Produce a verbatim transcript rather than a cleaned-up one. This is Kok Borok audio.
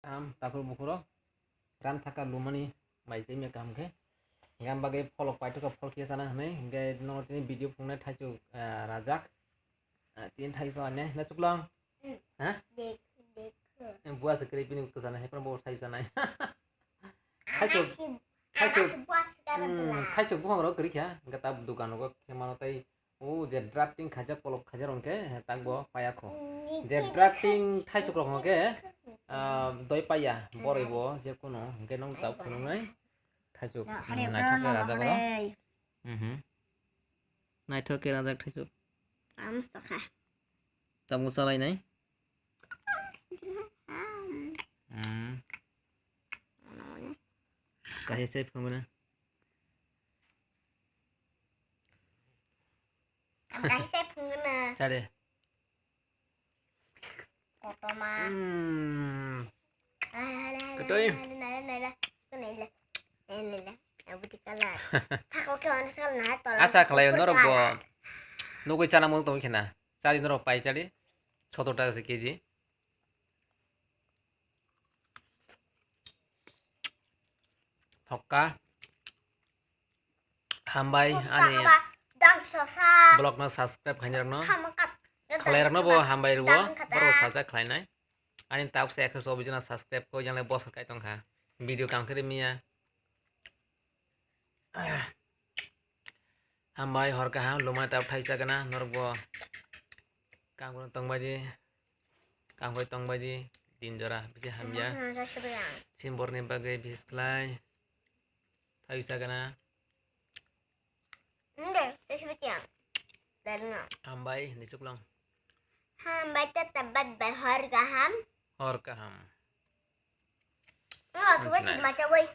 Ham, takhur bukhuro. Ran thaka lumani bai se mia kaham khe. Hingam bagwi pholok paithoka phol khe sana hwnwi. Hingke no tini video phungnai thaichuk, ah, rajak. Ah, tini thaichuk ane. Na chuklang? Hmm. Ha? Dek, dek. Eh, buas kri pini kusana he pran bo thaichuk anai. Thaichuk. Thaichuk. Hmm, thaichuk bukhang rok kri kha. Hingke ta dukan rogo khe mano tai. O je drafting khaijak, polok khaijak rok hwnkhe, he, takbo paya kho. Je drafting thaisuk rok hwnkhe, ah, doi paya, boroi bo, je kuno, hwnkhe nung tabuk phunuknai thaisuk. Naithok khe rajak oro. Mhm. Naithok khe rajak thaisuk. Tabuk chalainai. Hmm. Kaisa se phunuknai. Ang kaisa phunukna. Chare. Kotorma. Hmm. Ketoi. Asa khlaio norok bo nugwi chana mung tong khena. Chadi norok pai chadi. Sotor taka se keji. Thokka. Hambai ani vlog no subscribe khainai rokno. Khalai rokno bo hambai rwo. Borok sajak khlainai. Ani tabuk se ekso chobbish jona subscribe ko, yang le bosor kai tongkha. Video kam khe rimiya. Hambai hor kaham, lumai tabuk thaisa gana, norok bo kam tongbai di, kam tongbai di, din jora bisi hamya. Sim borni bagwi bis khlai. Thaisa gana. Inde, thaisa bati ang. Darno. Hambai, ni chuklang. Hambai, tata, bye bye, hor kaham. Hor kaham. Nga, kuwa si macha wai.